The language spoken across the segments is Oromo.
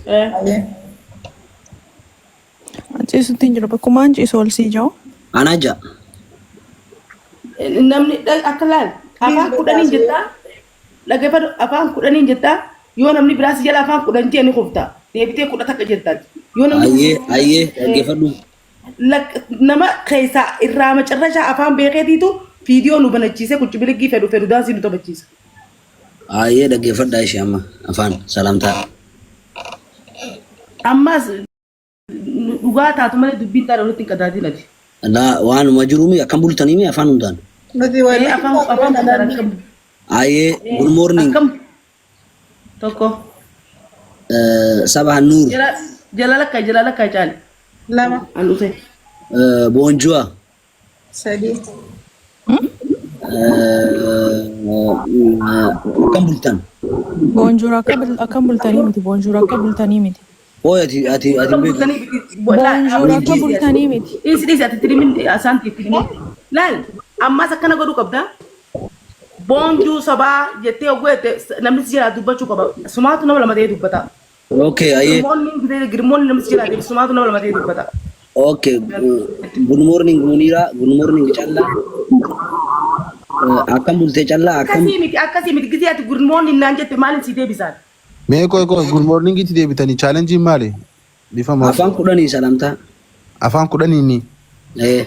Eh. Ciisutti hin jiru. Bakkumaan ciisu ol sii jiru. Anaa ja'a. Namni akka laal afaan 10n jettaa, dhaggeeffadhu, afaan 10n jettaa, yoo namni biraa si jala afaan 10 jee ni kufta, deebitee 11 jettaa yoo namni. Ayyee, ayyee, dhaggeeffadhu. Nama keessaa irraa macarrashaa afaan beekeetiitu viidiyoo nu banachiisee quccibiligii fedhu fedhu daansii nu taphachiisa. Ayyee, dhaggeeffadhaa ishee amma afaan salaamtaa. Ammas dhugaa taatu malee dubbiin taane walitti hin qadaadin ati. Laa, waanuma jiruumi, akkam bultaniimi afaan hundaan. Nuti Ee walitti afaan hundaan akkam. Ayyee, good morning. Akkam tokko. Sabah Nuur. Jala jala lakkaa, jala lakkaa caali. Lama. An dhufe. Bonjour. Sadii. Akkam bultan? Bonjour akkam bultanii miti. Bonjour akka bultanii miti. Ooy, ati Akkam hin beektu. bultanii miti. Bonjour akka bultanii miti. Dhiisi, dhiisi, ati tirimin asaan tirimin. Laal, ammas akkana godhuu qabda. Bonjour ça va jettee hogguu jette namni si jalaa dubbachuu qaba. Sumaatu nama lama ta'ee dubbata. Okay, ayyee. Good morning jettee, good morning namni si jalaa deebisu sumaatu nama lama ta'ee dubbata. Okay, good morning Munira, good morning Callaa. Akkam bultee Callaa, akkam? Akkasii miti, akkasii miti. Gisee ati good morning naan jette maaliin si deebisaan? Mee qoy qoy, good morning itti deebitanii challenge maali? Bifa maal? Afaan 10 salaamtaa. Afaan 10ni. Eh.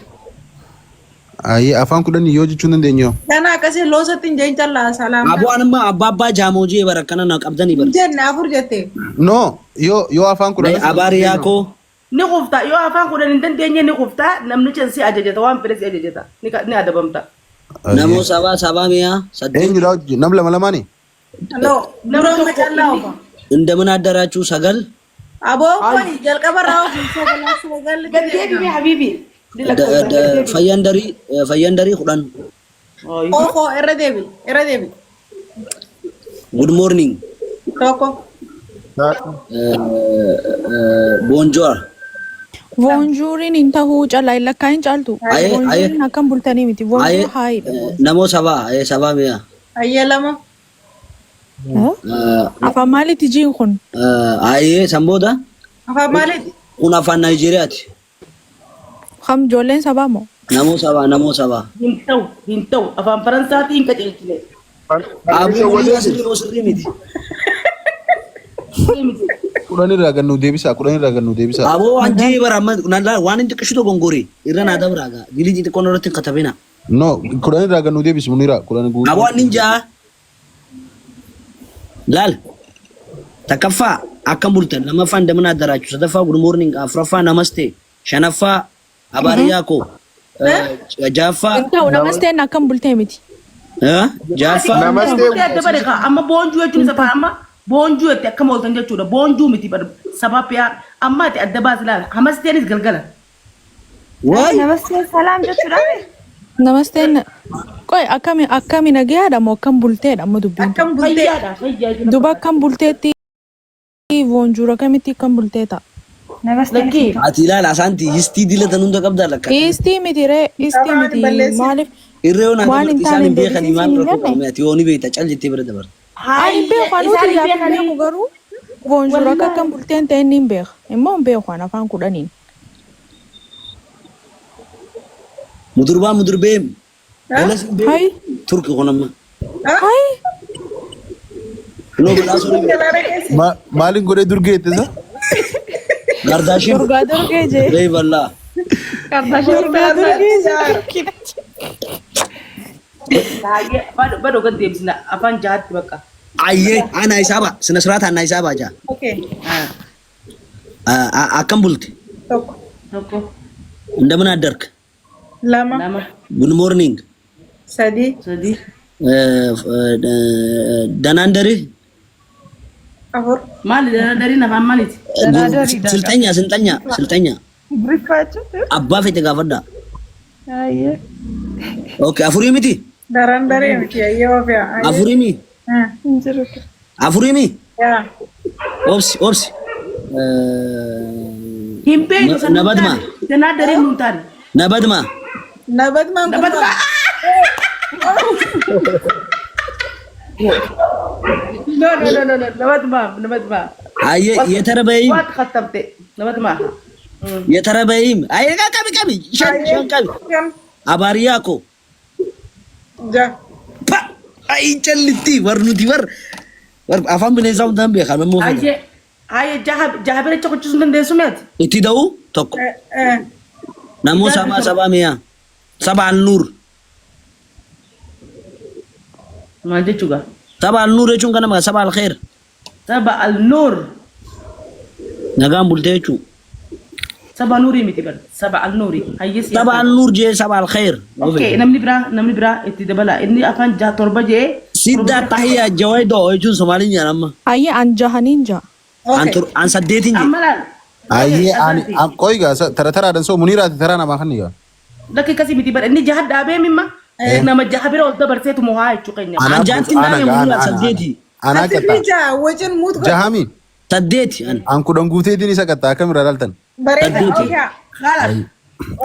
Ayyee, afaan 10 yoo jechuun dandeenyu. Kana akkasii loosatti hin jeen callaa salaam. Aboo, anamma abbaa abbaa jaamoo jee bara akkana na qabdanii bara. Jenne afur jette. No, yoo afaan 10. Habari yako. Ni kufta, yoo afaan 10 hin dandeenye ni kufta, namnicha si ajajata, waan fedhe si ajajata, ni adabamta. Namoo ça va, ça va miyaa saddeet. Eenyudha hojii? Nam lama lamaani? No, Nama dura amma tokko callaa inni ofa. እንደምን አደራችሁ sagal. Aboo, kun jalqaba irraa ofu sagal sagal. Gad deebi'ee habiibi. Ni lakkoofsa, gad deebi'i. Fayyandarii, fayyandarii 10. Oofoo, irra deebi, irra deebi. Good morning. Tokko. Bonjour. Bonjouriin hin tahuu callaa, hin lakkaa'in caaltu. Aye, aye. Bonjouriin akkam bultanii miti. Bonjour hi dha. Namoo ça va, ça va miyaa. Ayyee, lama. Afaan maaliiti jiin kun? Ayyee, san booda. Afaan maaliiti? Kun afaan Naayijeeriyaati. Kam, ijoolleen sabaa moo? Namoo ça va, namoo ça va. Hin ta'u, hin ta'u. Afaan Faransaatii hin qajeelchine. Aboo, guyyaa sirrii moo sirrii miti? Sirrii miti. 10 irraa gannuu deebisaa, 10 irraa gannuu deebisaa. Aboo, waan jee bara amma waan hin xiqqishu dogongore irra naa dabraa gaa dilii xixiqqoon irratti hin katabina. No, 10 irraa gannuu deebisi Munira, 10 guutuu. Aboo, annin ja'a. Laal. Takkaffaa akkam bultan, lammaffaa እንደምን አደራችሁ, sadaffaa good morning, afuraffaa namaste, shanaffaa habari yako, ja'affaa Hin ta'u, namasteen akkam bultee miti. Ja'affaa. Namaste. Bultee adda bade kaa, amma bonjour jechuun isa amma bonjour jette akkam ooltan jechuudha. Bonjour miti bar ça va bien, amma ati adda baasi laala. Hamasteenis galgala. Waay. Namaste salaam jechuudha. Namasteen qoy, akkami akkami, nagayaadha moo akkam bulteedha amma dubbiin tun? Akkam bultee? Fayyaadha, fayyaa jechuudha. Duba akkam bulteetti bonjour akkamitti akkam bultee ta'a? Namaste. Lakkii. Ati ilaala asaanti histii dilatan hunda qabdaa lakka. Istii miti ree, istii Afaan miti balleessi. maaliif Irree yoo naa waan hin dabarte isaan taane hin hin beekanii deebisiin maal hin rakkoo jenne? qabame, ati yoo ni beekta cal jettee bira dabarte. Ani hin beeku, Isaan anuuti hin gaafa hin beekanii. beeku garuu bonjour akka akkam bulteen ta'e inni hin beeka. Immoo hin beeku ani afaan 10n. Mudurbaa mudurbeem. Galas hin beeku. Hai. Turki kun amma. Hai. Kunoo badhaasuu ni beeku. Galaana keessa. Maaliin godhee durgeette isa? Gardaashim. Durgaa durgee jee. Ree ballaa. Durgaa durgee jee. Baay'ee badoo gad deebisna afaan jahatti bakka. Ayyee, ana isaaba sina siraata ana isaaba jaa. Okay. Akkam bulte? Tokko. Tokko. እንደምን አደርክ? Lama. Lama. Good morning. Sadii. Sadii. ደህና እንደርህ? Afur. Maali dariin, afaan maaliiti? ስልጠኛ ስልጠኛ ስልጠኛ abbaa fete gaafadha. Okay, afurii miti. Daran daree miti ayyee ofi'a. Afurii mi, afurii mi. Yaa. Obsi, obsi. Hin beeknu san. Nabadma. Danaa dariin nuun taane. Nabadma. Nabadmaan kun Nabadma. No, no, no, no, no. Nabadma, nabadma. Hayyee የተረበይም Waat kattabte namatti maaha. የተረበይም ayyee qabi qabi shan shan qabi. Abaariyaa koo. Ja. Pa! Ayi callitti war nuti war war afaan bineensaa hundaan beekaa nammoo fedha. Hayyee hayyee jaha jaha bira chokochiisuu hin dandeessu meeti. Itti da'u tokko. Eh eh. Namoo sabaa sabaa mi'a. Saba alnuur. Maal jechuudha? Saba alnuur jechuun kana maqaa saba alkheer. Saba al-nuur. Nagaan bultee jechuu. Saba nuurii miti bar. Saba al-nuurii. Hayyee siyaasa. Saba alnuur jee saba alkheer. Okay, namni biraa itti dabala. Inni afaan jaha torba jee. Sidda tahiyya jawaidoo jechuun Somaaliin jedhan amma. Hayyee an jahaniin jaha. An Okay. tur an saddeetiin jee. Amma laal. Ayyee ani qoy gaa tara taraadhaan soo muniiraati taraa namaa kan gaa. Lakki akkasii miti bar. Inni jaha dhaabee mimma. Nama jaha bira ol dabarseetu mohaa jechuu keenya. An jaantiin dhaabee muniraa saddeeti. Anaa Asirri qaxxaa. ja wajjin muut godhe. Jahami Saddeeti an. an kudhan guuteetiin isa qaxxaa akkamirraa laaltan. Bareeda. Saddeeti. Okay. Khalas.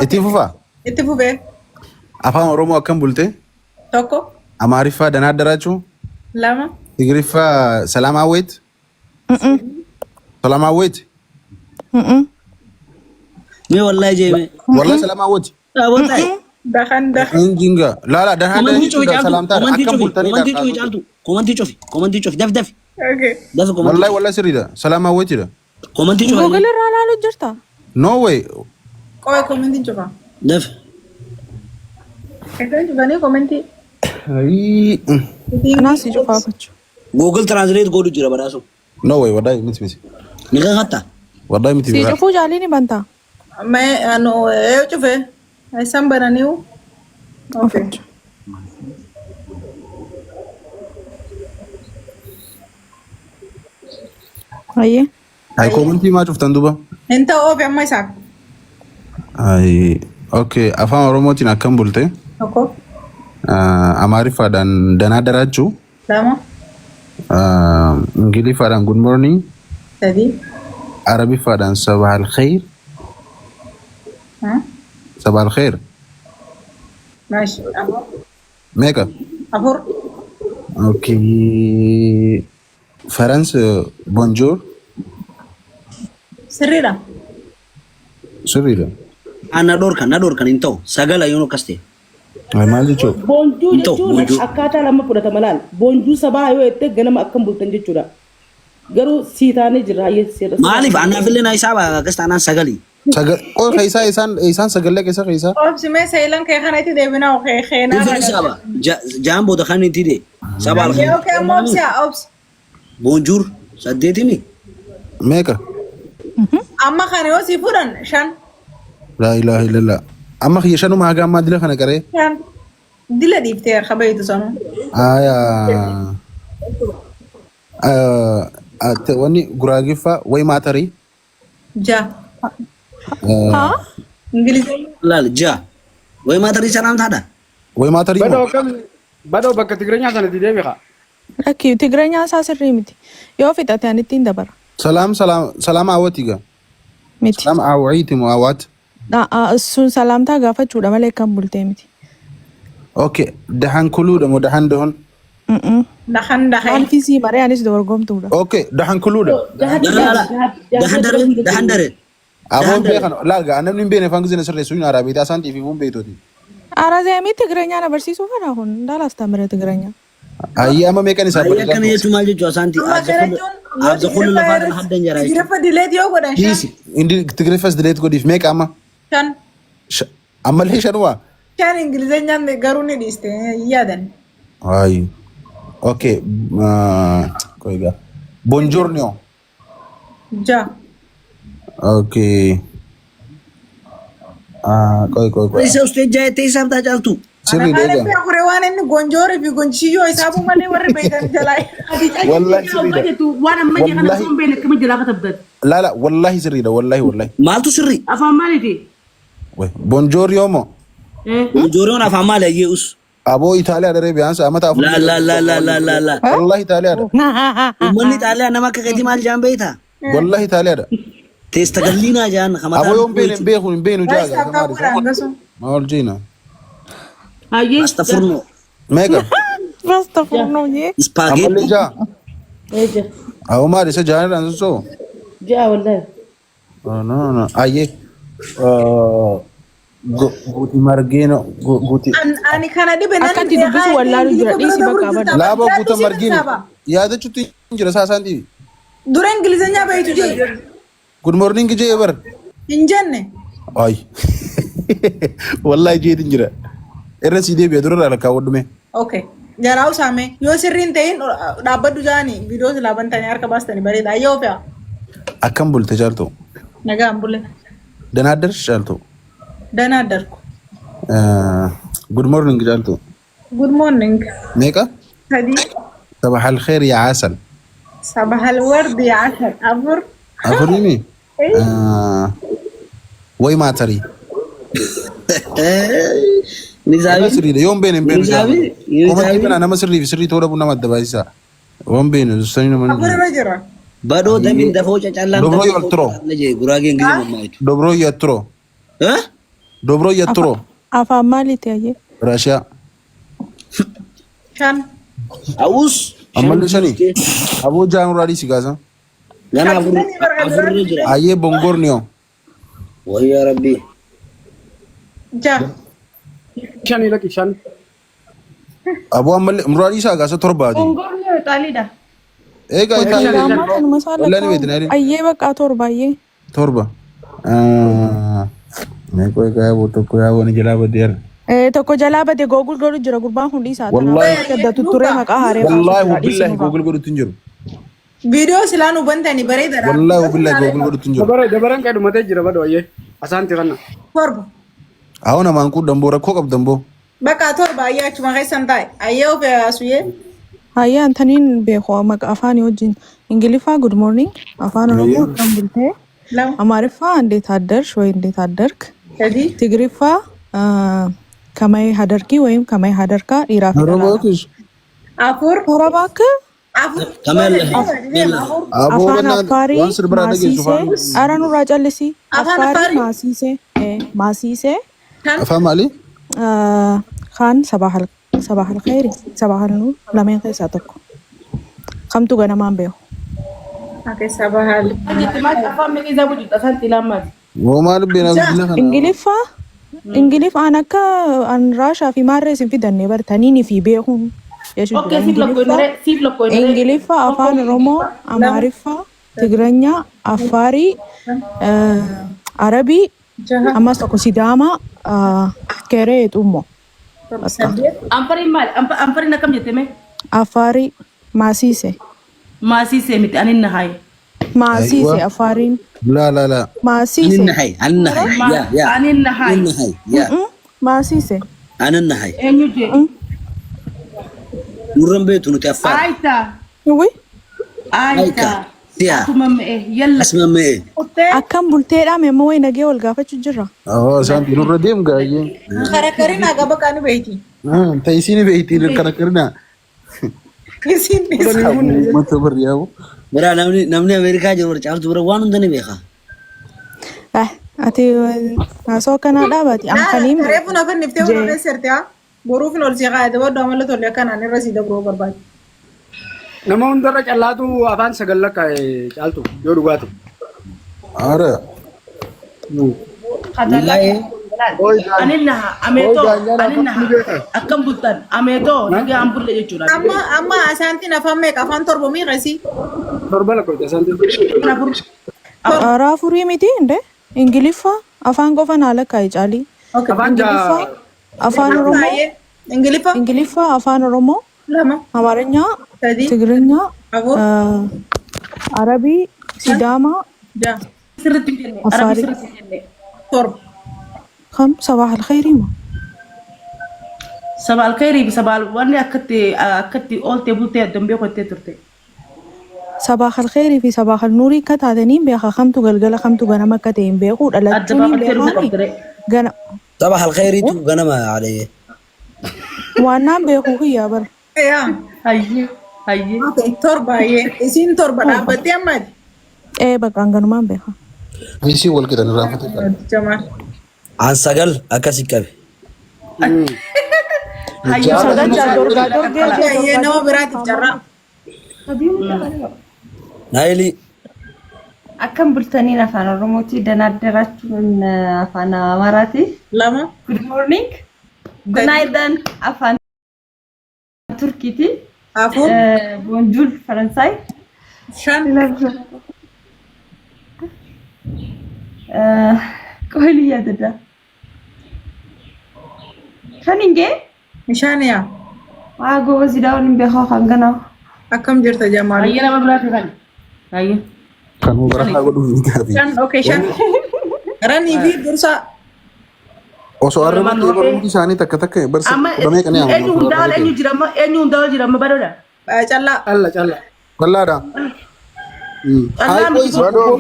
Itti fufaa. Itti fufee. Afaan Oromoo akkam bulte? Tokko. Amaariffaa danaa daraachuu? Lama. Tigiriffaa salaam awweet? Salaam awweet? Mee wallahi jee mee. Wallahi salaam awweet. Dhaabota. Dahan dahan. Injinga. Laala danaa Komantii cufi daraachuu caaltu. salaamtaadha. Komantii Akkam cufi. bultanii Komantii cufi caaltu. Komantii cufi. Komantii cufi. Dafi dafi. Okay. Dafi komantii. Wallahi wallahi sirriidha. Salaam awweetidha. Komantii cufi. Google irraa ilaaluu jirta? No way. Qoy komentiin cufa. Dafi. Isaan cufanii komentii. Ayii. Kanaas si cufaa gochuu. Google Translate godhu jira badhaasu. No way wallahi miti miti. Ni kakkatta. Wallahi miti Si biraa. cufuu jaalii ni bantaa? Mee anu ee cufe. Isaan bananiiru. Okay. Hayyee. Ay komantii maa cuftan duuba? Hin ta'u oofi amma isaaf. Ay okay afaan Oromootiin akkam bulte? Tokko. Amaariffaadhaan danaa daraachuu? Lama. Ingiliffaadhaan good morning? Sadi. Arabiffaadhaan sabah alkhair? Hmm? Sabah alkhair? Maashi. Afur. Meeqa? Afur. Okay. Farans bonjour. Sirriidha. Sirriidha. An na dhorkan na dhorkan hin ta'u. Sagala yoon akkas ta'e. Ay maal jechuudha? Boonjuu Hin ta'u, jechuun boonjuu. akkaataa lama fudhatama laal. Boonjuu sabaa yoo jette ganama akkam bultan jechuudha. Garuu sii taanee jirra hayyee seera. Maaliif anaafillee na isaa akkas taanaan sagali. Sagal qoy keessaa isaan isaan sagallee keessa keessaa. Oobsi mee seelan kee kana itti deebinaa kee keenaa. Ifni saba. Jaan booda kan itti de. Saba alkhair. Okay, amma oobsi haa oobsi. Bonjour saddeetimi. Meeqa? Amma kana yoo si fudhan shan. Laa ilaaha illallah. Amma kiyya shanuma haga ammaa dila kana qaree. Shan. Dila dhiiftee kabayitu sanuu. Aayaa. Wanni guraagiffaa way maatarii. Ja. Haa? Ingilizii. Laal ja. Way maatarii salaamtaadha. Way maatarii Badoo moo? akkam badoo bakka Tigireenyaa sanatti deebi'a. Lakki Tigireenyaa isaa sirrii miti. Yoo fixate ani ittiin dabara. Salaam salaam salaam awwati gaa. Miti. Salaam awwaiti moo awwaat? Sun salaamtaa gaafachuudha malee kan bultee miti. Okay. Dahan kuluudha moo dahan dohon? Dahan dahan. Maaliif sii maree anis dorgomtuudha. Okay. Dahan kuluudha. Dahan daree dahan daree. Aboon beekan laal gaa namni hin beekne afaan gisee sirreessu hin araabeeti asaan dhiififuun beektooti. Arazeemii Tigireenyaa na barsiisuu fedha kun daalaas tamire Tigireenyaa. Ayyee amma meeqan isaa Ayyee akkana jechuun maal jechuu asaanti. Amma kana jechuun Abda kullu lafaa haddan jara jechuudha. Tigiriffa dileet yoo godhan shan. Dhiisi. Indi Tigiriffas dileet godhiif meeqa amma? Shan. Ammallee shanuma? Shan Ingilizeenyaan garuu ni dhiiste yaadan. Ayi. Okay. Qoy gaa. Buongiorno. Ja. Okay. Qoy qoy qoy. Isa ustee jaayetee isaaf taa caaltu. Sirrii Ana dheegaa. maaliif hafuuree waan inni gonjoorii fi gonchiyyoo isaafuu malee warri beekan jalaa. Wallahi sirriidha. jettu waan amma jedhan Wallahi. osoo hin beekne akkamitti jalaa katabdan. Laala wallahi sirriidha wallahi wallahi. Maaltu sirrii? Afaan maaliiti? Buongiorno moo? Bonjouriyoon afaan maali ayyee us? Aboo Itaaliyaa daree biyaansa amata afur. La la la la la la la. Wallahi Itaaliyaadha. Uummanni Xaaliyaa nama akka keetii maal jaan beektaa? Wallahi Itaaliyaadha. Teesta galliinaa jaan Aboo yoo hin beekne hin beeku hin beeknu Rice jaaga. afaan godhan gasuu. Maal jiina? Hayyee. Pasta furnoo. Meeqa? Basta furnoo jee. Ispaageetti. Ammallee jaa. Eeja. Awwa maali isa jaanirraan sossoo? Ja'a wallahi. Oh, no, no. Ayyee. Guuti margeeno guuti. Ani kana dhibe nan Akka itti dubbisu wallaalu jira. Dhiisi bakka badu. Laaba guuta margiini. Yaadachuutti hin jira saasaan dhibi. Dura Ingilizanya beektu jee. Good morning jee bar. Hin jenne. Ay. Wallahi jeetiin jira. Irra sii deebi'a dura irraa lakkaawwadhume. Okay. Jaraa usaame yoo sirriin ta'in dhaabbadhu jaani viidiyoo silaa bantanii harka baastanii bareeda. Ayyoo fe'a. Akkam bulte caaltu? Nagaan bule. Danaa addarsi caaltu? Danaa addarku. Good morning caaltu. Good morning. Meeqa? Sadii. Sabah alkhair yaa asal. Sabahal wardi yaa asal. Afur. Afuriimi? Way maatarii. Nama Nizaabii. sirriidha. Yoon beene hin beenu Nizaabii. jaalladha. Komantii Nizaabii. kana nama sirrii fi sirrii ta'uu dhabuun nama adda baasisa. Waan beene dursanii nama Afur irra jira. Badoo damiin dafoo cacallaan Dobroo dafoo yolturo. cacallaan jee guraageen gizee mammaayitu. Dobroo yatturo. Eh? Dobroo yatturo. Afaan maaliiti ayyee? Raashiyaa. Shan. Awus. Ammallee shanii. Aboo jaanuraa dhiisi gaasa. Gana afur afurri jira. Ayyee bongorniyoo. Wayyaa rabbii. Ja'a. Shanii lakki shan. Aboo ammallee muraa dhiisaa gaasa torbaati. Bongorni Ixaaliidha. Eegaa Itaaliidha. Ammaa kanuma isaa Wallahi ni beekti lakkaa'u. Ayyee bakka torba ayyee. Torba. Meeqoo egaa yaaboo tokko yaaboo ni jalaa badeera. Tokko jalaa bade Google godhu jira gurbaan hundi isaa. Wallahi. Adda tutturee maqaa haaree baasuu Wallaahi jira. Dhiisi wabillahi nurraa. Google godhutti hin jiru. Viidiyoo silaa nu bantanii bareedaadha. Wallaahi wabillahi Google godhutti hin jiru. Dabara dabaran kee dhumatee jira badoo ayyee. Asaanti kanna. Torba. Awwa namaan quudhan boo rakkoo qabdan boo. Bakka torba ayyee achuma keessan taa'e. Ayyee of asuyee. Hayyee antaniin beeku maqaa afaanii wajjin Ingiliffaa good morning afaan Oromoo akkam bultee Lama. Amaariffaa እንዴት አደርሽ ወይ እንዴት አደርክ Sadii. ትግሪፋ ከመይ ሀደርኪ ወይም ከመይ ሀደርካ dhiiraa fi dhalaadha. Roobootis. Afur. Toora baakka Afur. Kamella. Afur. Aboo afaan bannaan Affaarii waan sirbiraa dhageessu maasiisee afaan. ara nurraa callisii Afaan Affaarii Affaarii? maasiisee maasiisee Shan. Afaan maali? kaan sabahal khayri sabahal nuur lameen keessaa tokko kamtu ganamaan beeku. Okay, sabahal. Jetti maal afaan meeqa isaa bulchu asaanti lammaati. Woo maal beena guddina kana. Ingiliffaa Ingiliff aan akka an raashaa fi maarree isin fidanne bartaniini fi beekuun jechuudha. Okay, siif lakkoofnaree siif lakkoofnaree. Ingiliffa, afaan Oromoo, Amaariffa, Tigiranya, Affaarii, Arabii, Jaha. ammas tokko Sidaamaa, Keree Xummoo. Saddeet. Anfariin maali? Anfariin akkam jette mee? Affaarii Maasiise. Maasiisee miti ani na haye. Maasiise Affaariin. Laa laa laa. Maasiise. Anin nahay. Anin nahay. Yaa yaa. Ani na haye. Anin nahay. Yaa. Maasiise. Anin nahay. Eenyu jee? Nurran beektu nuti affaar. Aayita. Wi Aayita. Si'a. Akkuma mi'e yalla. Asuma mi'e. Kuttee. Akkam bulteedhaa meemmoo wayi nagee wal gaafachuu jirra. Awwa isaan nurra deem gaayyee. Karakariin haga bakka ni beekti. Ta'isiin beektiin karakkarina. Isin isa. Uummata barriyaa'u. Bira namni namni Ameerikaa jiru warra caaltu bira waan hunda ni beeka. Ati haasoo akkanaa dhaabaati. An kaniin beeku. Reefu na fanniftee wal odeesserte haa. Boruuf hin ol sii kaayate waddu amala tolle akkanaan irra sii dabroo barbaade. Nama hundarra callaatu afaan sagal lakkaa'e caaltu yoo dhugaatu. Ara. Wallahi. Ani naha ameetoo ani naha akkam bultan ameetoo nagaa an bulle jechuudha. Amma amma asaantiin afaan meeqa afaan torba meeqa sii? Torba lakkoofte asaanti. Afur. Karaa afurii miti inde Ingiliffa afaan qofa naa lakkaa'e caalii. Okay. Afaan Ingiliffa jaa afaan Oromoo Baay'ee. Ingiliffa Ingiliffa afaan Oromoo lama Amaariኛ sadii Tigirinya afur Arabii Sidaamaa ja'a Sirriitti hin jenne arabii Affaari sirriitti hin jenne. torba. kam sabah alkhayrii ma Saba alkayrii fi saba wanni akkatti akkatti ooltee bultee addan beeku jettee turte. Sabah alkhayrii fi sabah alnuurii akka taataniin beeka kamtu galgala kamtu ganama akka ta'e hin beeku Adda dhalachuun hin baafattee dhufuu beekaani qabdire. gana Sabah alkhayriitu ganama alayee. waan naan beeku kiyyaa bara. Yaa. Hayyee hayyee. Okay, torba ayyee. Isiin torba dhaabbattee ammaati. Ee bakka hanganumaan beeka. Isiin wal qixan irraa fatee qaba. Jamaal. An sagal akkasi qabe. Hayyee Sagal jaa dorgaa dorgee jee Ayyee dorgaa nama biraatiif carraa. Naayilii. Akkam bultaniin afaan Oromooti. Danaaddarachuun afaan Amaaraati. 2. Good morning. Günaydın afaan Turkiiti. 4. Bonjour Faransaay. 5. Qoyli yaadadha. Shan hin gee? Bishaan yaa. Waa goobazii daawwan hin beekaa kan ganaa. Akkam jirta Jamaalu? Hayyee nama biraati kan. Hayyee. Kanuma barakaa godhuuf ni taate. 5, okay, 5. Ranii fi dursa. Osoo har'a Lamaan bartee dhufee. barumsi isaanii takka takka barsa Amma kudha meeqa ni eenyu hundaa ol eenyu jira amma eenyu hundaa ol jira amma badoodha. Callaa. Calla calla. Bal'aadha. Callaa miti. Badoo.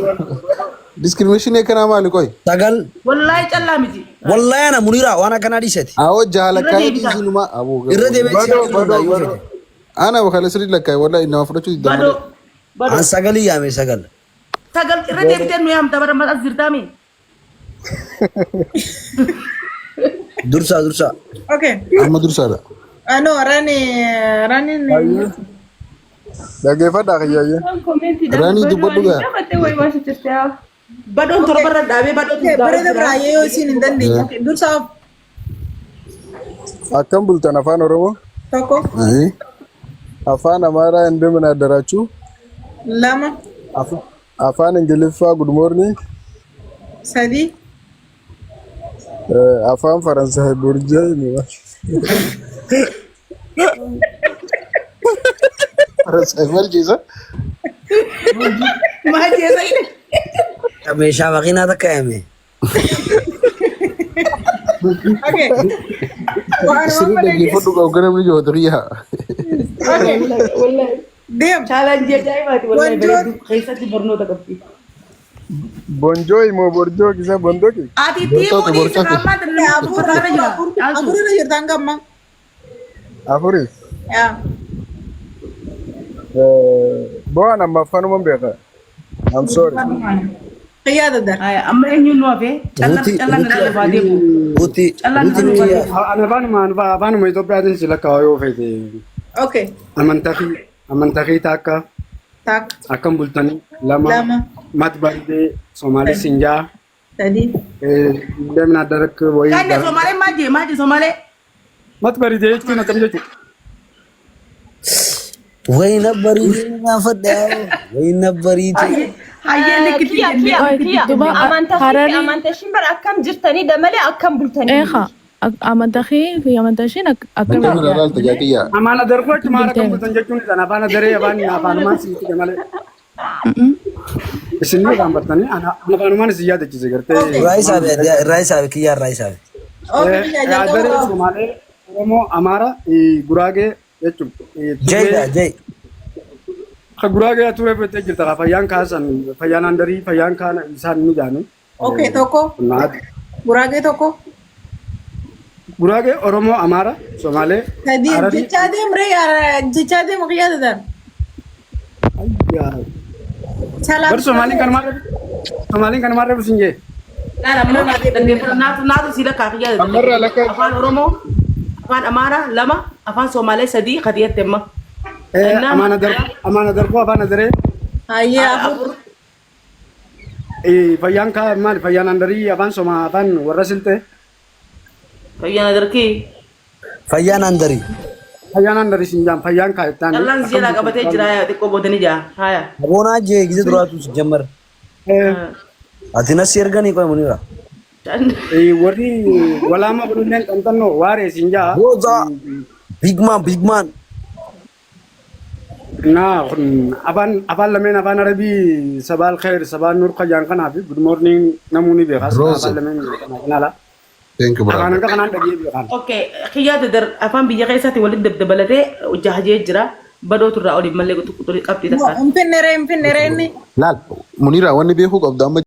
Discrimination akkanaa maali qoy? 9. Wallaahi callaa miti. Wallahi ana Muniraa waan akkanaa dhiisati. Awoo jaalakkaa Irra deebisa. dhiisinuma aboo. Irra deebi'ee si Badoo haa badoo yoo badoo. fedhe. Ana bakka sirrii lakkaa'e wallahi nama fudhachuu didda Badoo. malee. Badoo. An sagalii yaame 9. 9 irra deebitee nu yaamta bara as jirtaami. Dursaa dursaa. Okay. Amma dursaadha. No, rani rani. Hayyee. Dhaggeeffadhaa kiyyayyee. Ranii dubbadhu gaa. Badoon torbarra dhaabee badoon Okay, bareeda biraa yoo isin hin dandeenye. Okay, dursa. Akkam bultan afaan Oromoo? 1. Ayi. Afaan Amaaraa እንደምን አደራችሁ? 2. Afaan Ingiliffaa good morning. 3. Afaan Faransaay burjee. Faransaay maal jeesa? Maal jeesa inni? Meeshaa makiinaa takka yaame. Okay. Waan Sirrii dhaggeeffadhu qabu gara namni jootu riyaa. Okay. Deem. Challenge ajaa'ibaati wallahi Wanjoon. bareedu keessatti barnoota qabdi. Bonjooyi moo borjoo kisa bondoki? Ati tiimuu Borcote, dhiisi borcote. ammaa 4 irra jira. Caaltu. 4 irra jirta hanga ammaa. Afuri. Yaa. Bo'aan amma afaanuman beeka. I'm sorry. Xiyyaa dadar. Amma eenyuun nu hafe? Callaan Ruuti callaan ruuti irraa dhufaa deemu. ruuti Callaan ruuti irraa dhufaa kiyya. deemu. Ani afaanuma afaanuma Itoophiyaatiin si lakkaa'u yoo feete. Okay. Amantaa kee takka 1. akkam bultanii 2 2. mat bardee Somaalee Sinjaa 3. እንደምን አደረክ ወይ Kan Somaalee maal jee maal jee Somaalee? mat baridee jechuun akkam jechuudha. Wayna bariitee gaafadha. Wayna bariitee. Hayyee likkitti Kiyya jennee kiyya likkitti kiyya. jennee. Duba Amantaa fi Hararii amantaa ishiin bara akkam jirtanii malee akkam bultanii. eeqa amantaa fi amantaa ishiin akkam Nama irraa laalta jaakiyyaa. Amaana darbuu jechuun maal akkam bultee bultan jechuun isaan afaan adaree afaan afaanumaan sitti malee. Isin ni gaanfattanii afaanumaan isin yaadachiise gartee. Irraa isaabe irraa isaabe kiyyaa irraa isaabe. Okay, biyya Adaree jalqaba. Somaalee Oromoo Amaara Guraagee jechuudha. Jayidha jay. Ka Guraagee ture fettee jirta fayyaan kaasan fayyaan andarii fayyaan kaana isaan ni jaanu. Okay, 1. Guraagee 1. Guraagee Oromoo Amaara Somaalee 3. Hararii. Jechaa deem ree jechaa deem xiyyaa dadar. Salaam. Bar Somaaliin kanumaa Somaaliin kanumaa reefu sin jee. Laala ammoo dhaggeeffadhu naatu naatu si lakkaa kiyyaa Ammarraa lakkaa. Afaan Oromoo, afaan Amaaraa 2, afaan Somaalee 3 kadiyatte amma. Amaana darbu amaana darbu afaan adaree Hayyee 4. Fayyaan kaa maali fayyaan andarii afaan Somaa afaan warra Silxee. Fayyaan adarkii. Fayyaan andarii. Fayyaan andarii sin jaan fayyaan kaa jettaan. Callaan si jalaa qabatee jira xiqqoo boodanii jaa. Haya. Aboonaa jee gise duraatu si jammar. Ati nasi erganii qoy Muniraa. Warri walaama kunilleen xanxannoo waaree sin jaa. Goza. Big man big man. Na kun afaan afaan lameen afaan Arabii sabaal khair sabaal nur qayyaan kanaa fi good morning namoonni beekas Rose. afaan lameen kana ala. Thank you Afaan brother. hanga kanaan dhagee beekan. Okay, kiyyaa dadar afaan biyya keessatti walitti dabdabalatee jahajee jira. Badootu irraa oliif mallee qabxii takka. Hin finne ree hin finne ree inni. Laal Muniraa wanni beekuu qabdu amma